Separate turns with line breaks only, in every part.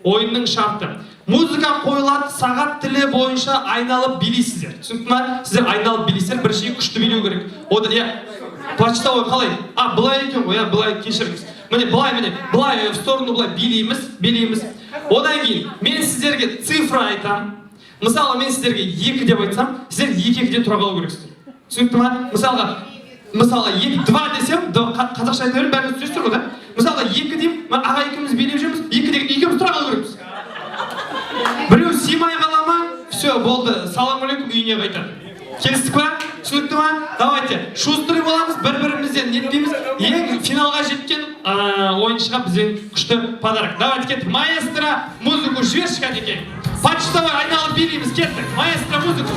Ойынның шарты: музыка қойылады, сағат тілі бойынша айналып билейсіздер. Түсінікті ма? Сіздер айналып билейсіздер. Бірінші күшті билеу керек. Ода, иә, почтовой қалай? А, былай екен ғой, иә, былай, кешіріңіз. Міне, былай, міне, былай, в сторону былай билейміз, билейміз. Одан кейін мен сіздерге цифра айтамын. Мысалы, мен сіздерге 2 деп айтсам, сіздер екі екіден тұра қалу керексіздер. Түсінікті ма? Мысалға, 2, два десем, қазақша айта беремін, бәріңіз түсінесіздер ғой, да? Мысалға, 2 деймін, мына аға екеуміз билеп жүрміз, 2 деген екеуміз тұра қалу керекпіз. Біреу сыймай қала ма, все, болды, салам алейкум, үйіне қайтады. Келістік па? Түсінікті ма? Давайте, шустрый боламыз, бір бірімізден нетпейміз. Ең финалға жеткен ойыншыға бізден күшті подарок. Давайте, кеттік. Маэстро, музыку жіберші, кәнекей. Почтовый айналып билейміз, кеттік. Маэстро, музыку.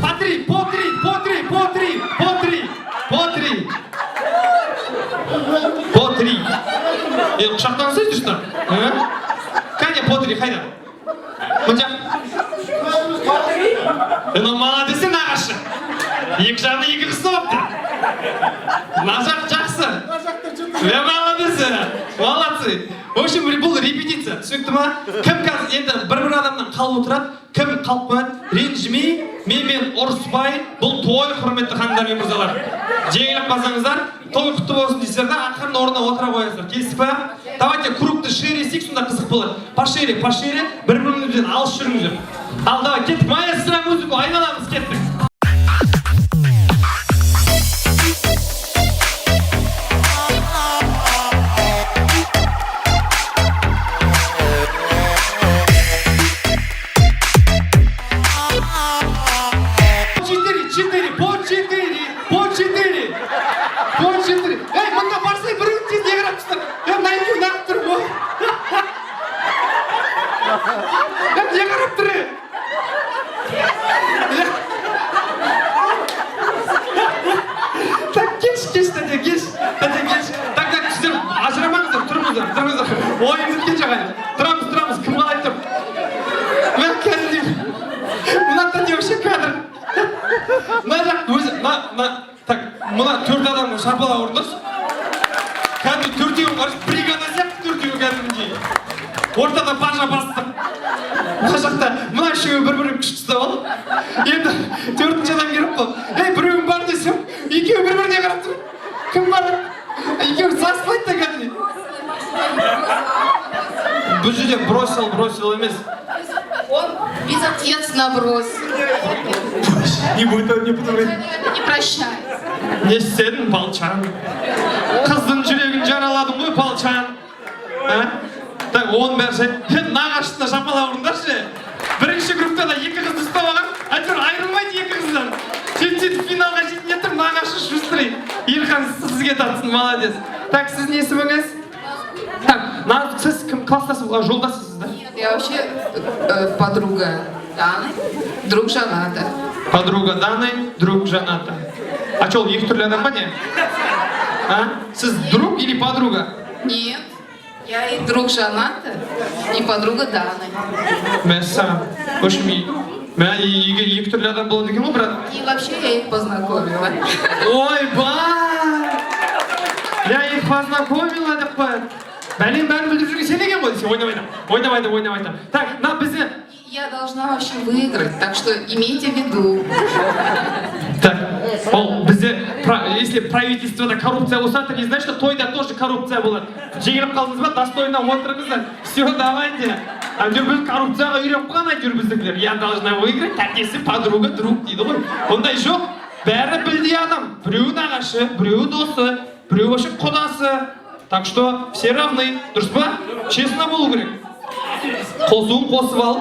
По три, по три, по три, по три, по три, по три. По три. Е, құшақтансайшы, что? Кәне, по три, қайда? Мына жақ. Е, мынау молодец, нағашы. Екі жағында екі қыз тауыпты. Мына жақ жақсы. Е, молодец, молодцы. В общем, бұл репетиция, түсінікті ма? Кім қазір енді бір-бір адамнан қалып отырады, кім қалып қояды, ренжімей, менімен ұрыспай, бұл той, құрметті ханымдар мен мырзалар. Жеңіліп қалсаңыздар, той құтты болсын дейсіздер да, ақырын орнына отыра қоясыздар. Келістік па? Давайте круг ты шире істейік, сонда қызық болады. Пошире, пошире, бір-бірімізбен алыс жүріңіздер. Ал, давай, кеттік. Маэстро, музыку, айналамыз, кеттік. Четыре, четыре, по четыре, по четыре, по четыре. Ей, мында барсай, біреу тез, не қарап тұрсың? Е, мына екеуі неғып тұр ғой? Е, не қарап тұр? Е? Так, келші, келші, тәте, келші, тәте, келші. Так, так, сіздер ажырамаңыздар, тұрыңыздар, тұрыңыздар. Ойын біткен жоқ әлі. Тұрамыз, тұрамыз, кім қалай тұр? Мә, кәдімгідей. Мына тәте вообще кадр. Мына жақ өзі, мына, мына, так, мына төрт адамға шапалақ ұрыңдаршы. Кәдімгі төртеуін қарашы, бригада сияқты төртеуі кәдімгідей. Ортада бажа бастық. Мына жақта мына үшеуі бір бірін күшті ұстап алып. Енді төртінші адам керек қой. Ей, біреуің бар десем, екеуі бір біріне қарап тұр. Кім бар? Екеуі саспайды да кәдімгідей. Бұл жерде бросил, бросил емес.
Он безответственно бросил.
Не будет, не буду говорить.
Это не прощается.
Не істедің, Балчан? Қыздың жүрегін жараладың ғой, Балчан. А? Так, оның бәрі ше, нағашысына шапалақ ұрыңдаршы. Бірінші группта да екі қызды ұстап алған, әйтеуір айырылмайды екі қыздан. Сөйтіп, сөйтіп финалға жетіп тұр, нағашы шустрый. Елхан сізге татсын, молодец. Так, сіздің есіміңіз? Так, сіз кім, класстасыз, жолдасысыз да?
Нет, я вообще подруга Даны, друг Жаната.
Подруга Даны, друг Жаната. А что, ол екі түрлі адам ба, не? А? Сіз друг или подруга?
Нет, я и друг Жаната, и подруга Даны.
Мәссаған. В общем, мә, екі, екі түрлі адам болады екен ғой, брат.
И вообще я их познакомила.
Ойбай! Я их познакомила деп қояды. Бәлем, бәрін білдіріп жүрген сен екен ғой десе, ойнап айтамын. Ойнап айтамын, ойнап айтамын. Так, мына бізде.
Я должна вообще выиграть, так что имейте в виду.
Так, ол бізде, если правительствода коррупция болса, это не значит, что тойда тоже коррупция болады. Жеңіліп қалдыңыз ба, достойно отырыңыздар. Все, давайте. Әйтеуір біз коррупцияға үйреніп қалған әйтеуір біздікілер. Я должна выиграть, тәтесі, подруга, друг дейді ғой. Ондай жоқ. Бәрі білдей адам. Біреуі нағашы, біреуі досы, біреуі вообще құдасы. Так что все равны. Дұрыс па? Честно болу керек. Қосуын қосып ал.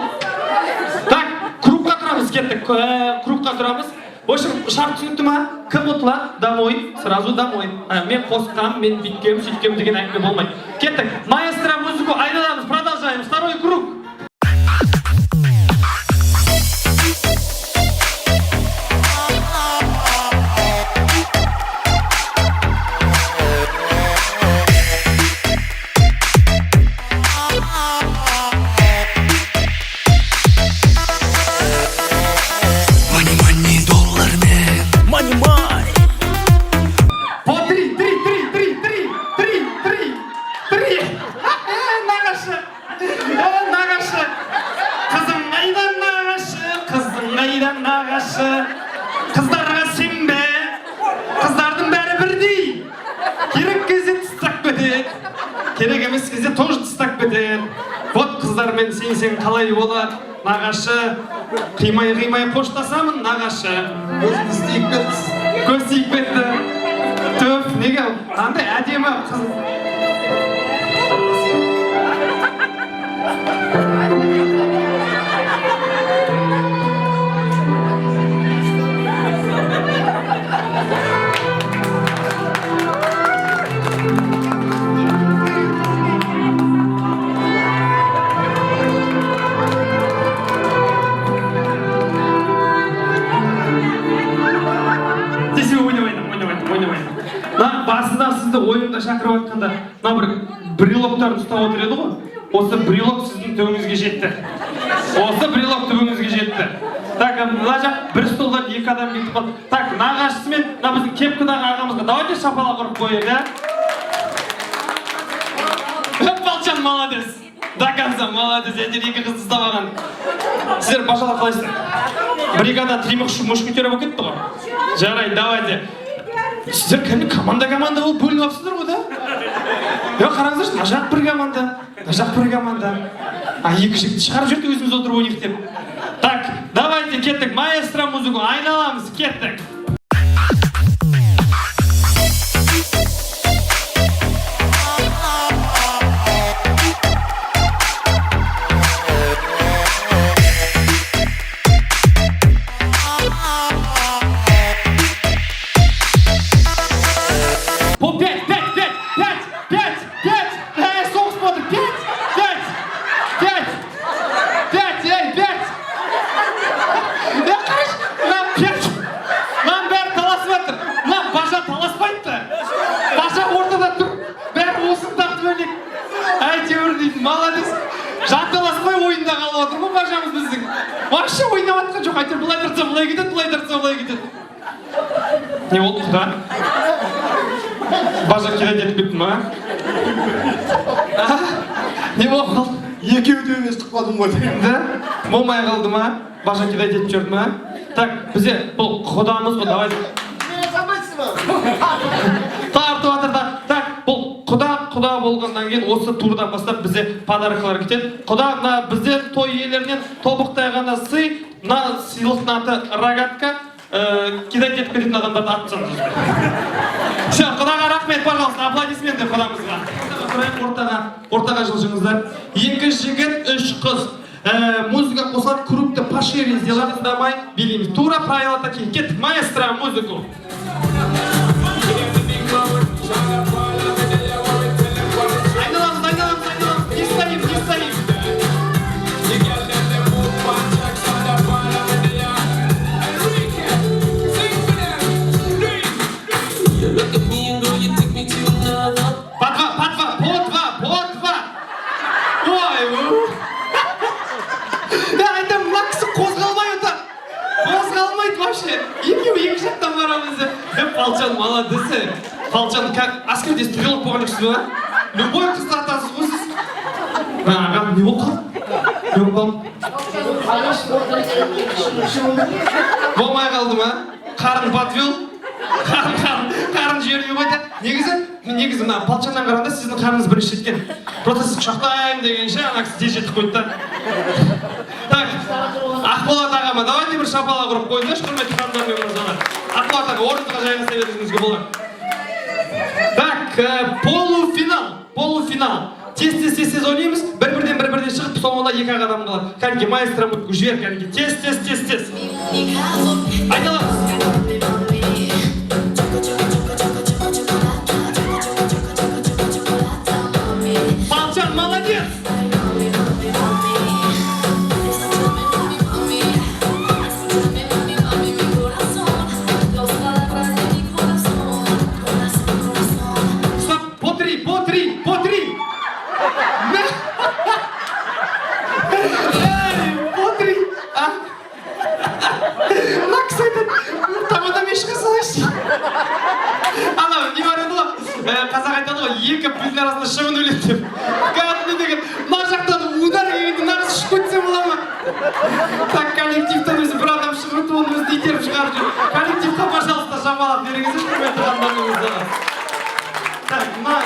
Так, круг қа тұрамыз, кеттік. Круг қа тұрамыз. В общем, шарт түсінікті ма? Кім ұтылады? Домой, сразу домой. А, мен қосқам, мен бүйткем, сөйткем деген әңгіме болмайды. Кеттік. Маэстро, музыку, айналамыз, продолжаем. Второй круг. кетеді. Вот қыздармен сенсең қалай болады, нағашы? Қимай, қимай қоштасамын, нағашы.
Көзіміз тиіп кетті.
Көз тиіп кетті. Түф, неге андай әдемі қыз? Десе, ойнамайды, ойнамайды, ойнамайды. Мына басында сізді ойынға шақырып жатқанда, мына бір брелоктарын ұстап отыр еді ғой. Осы брелок сіздің түбіңізге жетті. Осы брелок түбіңізге жетті. Так, мына жақ бір столдан екі адам кетіп қалды. Так, нағашысы мен мына біздің кепкадағы ағамызға давайте шапалақ ұрып қояйық, ә? Балчан молодец. До конца молодец. Әйтеуір екі қызды ұстап алған. Сіздер, бажалар, қалайсыздар? Бригада «Три мушкетера» болып кетті ғой. Жарайды, давайте. Сіздер кәдімгі команда команда болып бөлініп алыпсыздар ғой, да? Е, қараңыздаршы, мына жақ бір команда, мына жақ бір команда. А екі жігітті шығарып жіберді, өзіміз отырып ойнайық деп. Так, давайте кеттік. Маэстро, музыку, айналамыз, кеттік. По пять, пять, пять, пять, пять, пять. Эй, соғыс болды. Пять, пять, пять, пять, эй, пять. Е, қарашы, мына пять. Мынаның бәрі таласып жатыр. Мына бажа таласпайды да. Бажа ортада тұр. Бәрі осыны тартып әлек. Әйтеуір дейтін, молодец. Жанталаспай ойында қалып отыр ғой бажамыз біздің. Вообще ойнап жатқан жоқ. Әйтеуір былай тартса былай кетеді, былай тартса былай кетеді. Не болды, құда? Бажа кидать етіп кетті ма? А? Не болып қалды?
Екеуі де естіп қалдым ғой.
Да? Болмай қалды ма? Бажа кидать етіп жіберді ма? Так, бізде бұл құдамыз ғой, давайте. Тартып жатыр да. Так, бұл құда, құда болғаннан кейін осы турдан бастап бізде подаркалар кетеді. Құда, мына бізде той иелерінен тобықтай ғана сый, мына сыйлықтың аты рогатка, кидать етіп кететін адамдарды атып тастаңыз. Все, құдаға рахмет, пожалуйста, аплодисменты құдамызға. Тұрайық ортаға, ортаға жылжыңыздар. Екі жігіт, үш қыз. Музыка қосылады, кругты пошире сделаем, давай, билейміз. Тура правила такие. Кеттік, маэстро, музыку. Айналамыз, айналамыз, айналамыз. Не стоим, не стоим.
You look at me and girl, you take me to another.
По два, по два, по два, по два. Ой, у. Я айтамын, мына кісі қозғалмай отыр. Қозғалмайды вообще. Екеуі екі жақтан барамыз. Е, Балчан, молодец. Балчан, как әскерде стрелок болған жоқсыз ба? Любой қызды атасыз ғой сіз. Аға, не болып қалды? Не болып қалды? Болмай қалды ма? Қарын подвел. Қарын, қарын, қарын жібермей қойды. Негізі, негізі мына Балчаннан қарағанда сіздің қарныңыз бірінші жеткен. Просто сіз құшақтаймын дегенше, ана кісі тез жетіп қойды да. Так, Ақболат ағама давайте бір шапалақ ұрып қойыңдаршы, құрметті ханымдар мен мырзалар. Ақболат аға, орныңызға жайғаса беруіңізге болады. Так, полуфинал, полуфинал. Тез, тез, тез, тез ойнаймыз. Бір бірден, бір бірден шығып, соңында екі ақ адам қалады. Кәнеки, маэстро, жібер, кәнеки. Тез, тез, тез, тез. Айналамыз. Балчан, молодец! Стоп, по три, по три, по три! Мә! Эй, по три! А? Мына кісі айтады, тамадамен шыға салайыншы. Анау не бар еді ғой, қазақ айтады ғой, екі пілдің арасында шыбын өледі деп. Кәдімгі деген, мына жақтан удар келгенде мына қыз ұшып кетсе бола ма? Так, коллективтен өзі бір адам шығып, оның өзін итеріп шығарып жүр. Коллективқа, пожалуйста, шапалақ беріңіздерші, құрметті ханымдар мен мырзалар. Так, мына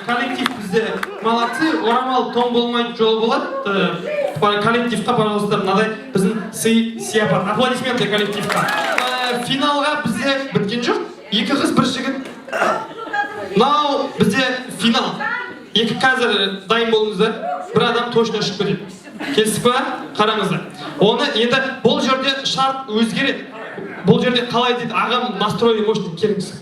коллектив бізде Молодцы, орамал тон болмайды, жол болады. Коллективқа, пожалуйста, мынадай біздің сый сияпат. Аплодисменты коллективқа. Финалға бізде біткен жоқ. Екі қыз, бір жігіт. Мынау бізде финал. Екі қазір дайын болыңыздар. Бір адам точно ұшып кетеді. Келістік па? Қараңыздар. Оны енді бұл жерде шарт өзгереді. Бұл жерде қалай дейді, ағам настрой мощный, келіңіз.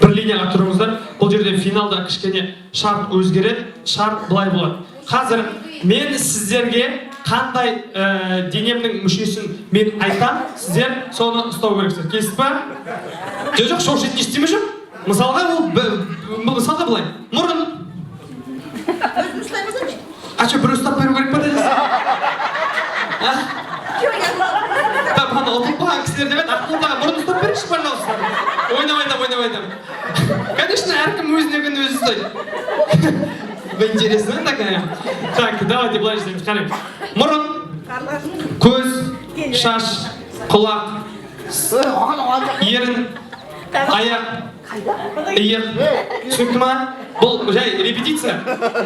Бір линияға тұрыңыздар. Бұл жерде финалда кішкене шарт өзгереді. Шарт былай болады. Қазір мен сіздерге қандай денемнің мүшесін мен айтам, сіздер соны ұстау керексіздер. Келістік па? Жоқ, жоқ, шошитын ештеме жоқ. Мысалға, ол мысалға былай. Мұрын. А что, біреу ұстап беру керек па дедіңіз? А? Так, ана ұтылып қалған кісілер деп еді, Аққұлдаға мұрын ұстап беріңізші, пожалуйста. Ойнап айтамын, ойнап айтамын. Конечно, әркім өзінікін өзі ұстайды. Интересно такая. Так, давайте былай жасаймыз, қараймыз. Мұрын, көз, шаш, құлақ, ерін, аяқ, иық. Түсінікті ма? Бұл жай репетиция.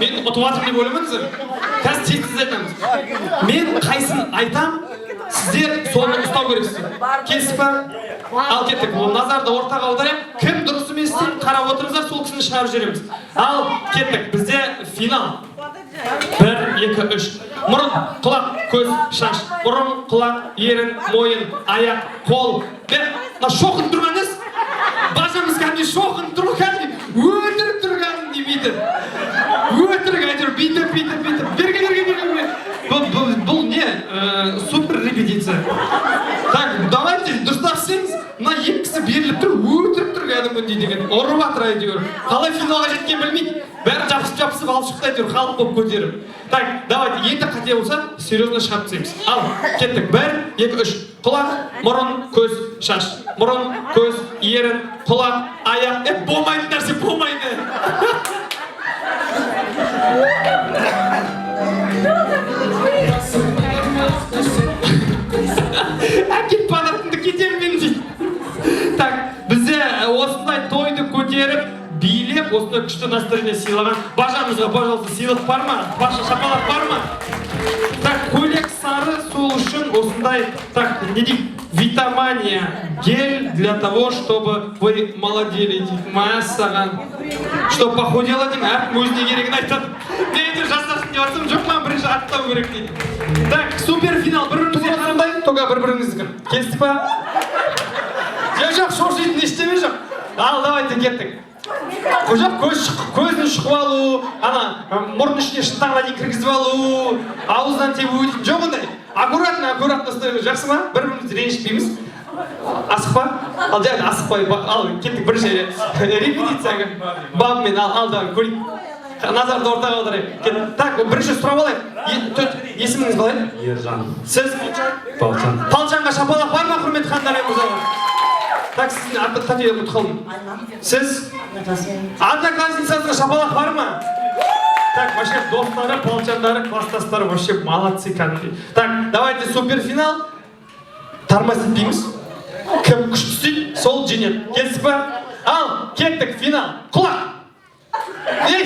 Мен ұтып жатырмын деп ойламаңыздар. Қазір тез тез айтамыз. Мен қайсын айтам, сіздер соны ұстау керексіздер. Келістік па? Ал кеттік. Ол назарды ортаға аударайық. Кім дұрыс емес істейді, қарап отырыңыздар, сол кісіні шығарып жібереміз. Ал кеттік. Бізде финал. Бір, екі, үш. Мұрын, құлақ, көз, шаш. Мұрын, құлақ, ерін, мойын, аяқ, қол. Бе, мына шоқынып тұрған несі? Бажамыз кәдімгідей шоқынып тұр ғой, кәдімгідей өтірік тұр, кәдімгідей бүйтіп. Өтірік әйтеуір бүйтіп, бүйтіп, бүйтіп. Берге, берге, берге, берге. Бұл не? Супер репетиция. Так, давайте дұрыстап істеңіз. Мына екі кісі беріліп тұр, өтірік тұр кәдімгідей деген. Ұрып жатыр әйтеуір. Қалай финалға жеткенін білмейді. Бәрі жабысып жабысып алып шықты әйтеуір, халық болып көтеріп. Так, давайте, енді қате болса, серьезно шығарып тастаймыз. Ал, кеттік. Бір, екі, үш. Құлақ, мұрын, көз, шаш. Мұрын, көз, ерін, құлақ, аяқ. Е, болмайтын нәрсе болмайды. Әкел подаркыңды, кетемін мен дейді. Так, бізде осындай тойды көтеріп, билеп, осындай күшті настроение сыйлаған бажамызға, пожалуйста, сыйлық бар ма? Баша, шапалақ бар ма? Так, көйлек сары, сол үшін осындай, так, не дейді, Витамания, гель для того, чтобы вы молодели дейді. Мәссаған. Что похудела деймін, әркім өзіне керегін айтады. Мен енді жасасын деп жатсам, жоқ, маған бірінші аттау керек дейді. Так, супер финал, бір бірімізге қарамай, только бір біріңіздікі. Келістік па? Жоқ, жоқ, шошитын ештеме жоқ. Ал, давайте кеттік. Жоқ, көзін шұқып алу, ана мұрнның ішіне шынтағына дейін кіргізіп алу, ауыздан тебу дейтін жоқ ондай. Аккуратно, аккуратно ұстаймыз, жақсы ма? Бір бірімізді ренжітпейміз. Асықпа? Ал жарайды, асықпай. Ал кеттік, бірінші репетицияға. Бабымен, ал, ал, давай, көрейік. Назарды ортаға аударайық. Кет. Так, бірінші сұрап алайық. Есіміңіз қалай?
Ержан.
Сіз?
Балжан.
Балжанға шапалақ бар ма, құрметті ханымдар мен мырзалар? Так, сіздің аты, тәте, ұмытып қалдым. Сіз? Одноклассницаңызға шапалақ бар ма? Так, вообще достары, балжандары, класстастары вообще молодцы кәдімгідей. Так, давайте суперфинал. Тормоз етпейміз. Кім күшті істейді, сол жеңеді. Келістік па? Ал, кеттік, финал. Құлақ. Ей,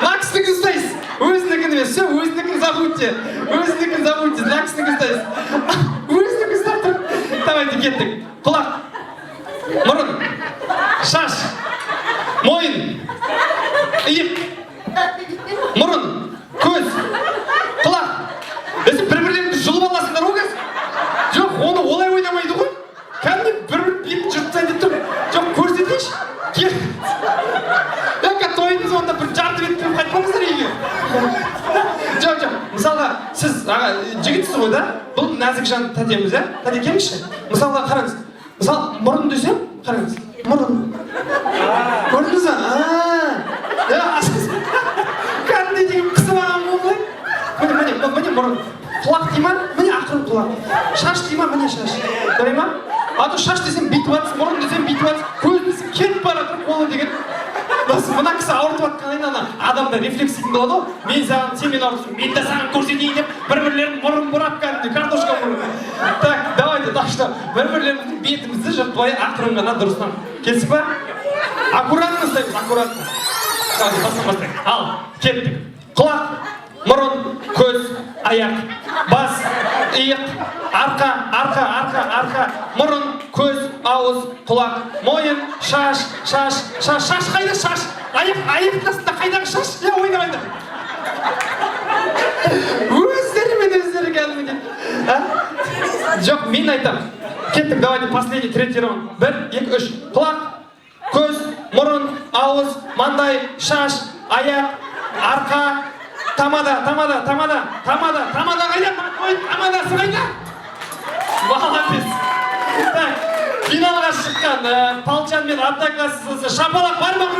мына кісінікін ұстайсыз. Өзінікін емес, все, өзінікін забудьте. Өзінікін забудьте, мына кісінікін ұстайсыз. Өзінікін ұстап тұр. Давайте кеттік. Құлақ. Мұрын. Шаш. Мойын. Иық. Мұрын. Көз. Құлақ. Сен бір бірлеріңді жұлып аласыңдар ғой қазір. Жоқ, оны олай ойнамайды ғой. Кәдімгі бір бір бетін жыртып тастайын деп тұр. Жоқ, көрсетейінші. Кел. Яка тойдың соңында бір жарты бет беріп қайтпаңыздар үйге. Жоқ, жоқ. Мысалға, сіз аға жігітсіз ғой да? Бұл нәзік жан тәтеміз, иә? Тәте, келіңізші. Мысалға қараңыз. Мысалы, мұрын десем, қараңыз. Мұрын. Көрдіңіз ба? А. Кәдімгідей деген қысып алған ғой. Міне, міне, міне мұрын. Құлақ дей ма? Міне ақырын құлақ. Шаш дей ма? Міне шаш. Жарай ма? А то шаш десем бүйтіп жатсың, мұрын десем бүйтіп жатсың, көз десем кетіп бара жатыр қолы деген. Мына кісі ауыртып жатқаннан кейін ана адамда рефлекс дейтін болады ғой. Мен саған, сен мені ауыртсың, мен де саған көрсетейін деп бір бірлерін мұрын бұрап, кәдімгідей картошка мұрын. Так, давайте, так что бір бірлеріміздің бетімізді жыртпай, ақырын ғана дұрыстан. Келістік па? Аккуратно ұстаймыз, аккуратно. Давайте, бастан бастайық. Ал, кеттік. Құлақ, мұрын, көз, аяқ, бас, иық, арқа, арқа, арқа, арқа, мұрын, көз, ауыз, құлақ, мойын, шаш, шаш, шаш, шаш қайда, шаш? Аяқ, аяқтың астында қайдағы шаш? Иә, ойна, ойна. Өздерімен өздері кәдімгідей. А? Жоқ, мен айтамын. Кеттік, давайте последний, третий раунд. Бір, екі, үш. Құлақ, көз, мұрын, ауыз, маңдай, шаш, аяқ, арқа, тамада, тамада, тамада, тамада, тамада қайда? Ой, тамадасы қайда? Молодец. Так, финалға шыққан Палчан мен одноклассницасы, шапалақ бар ма?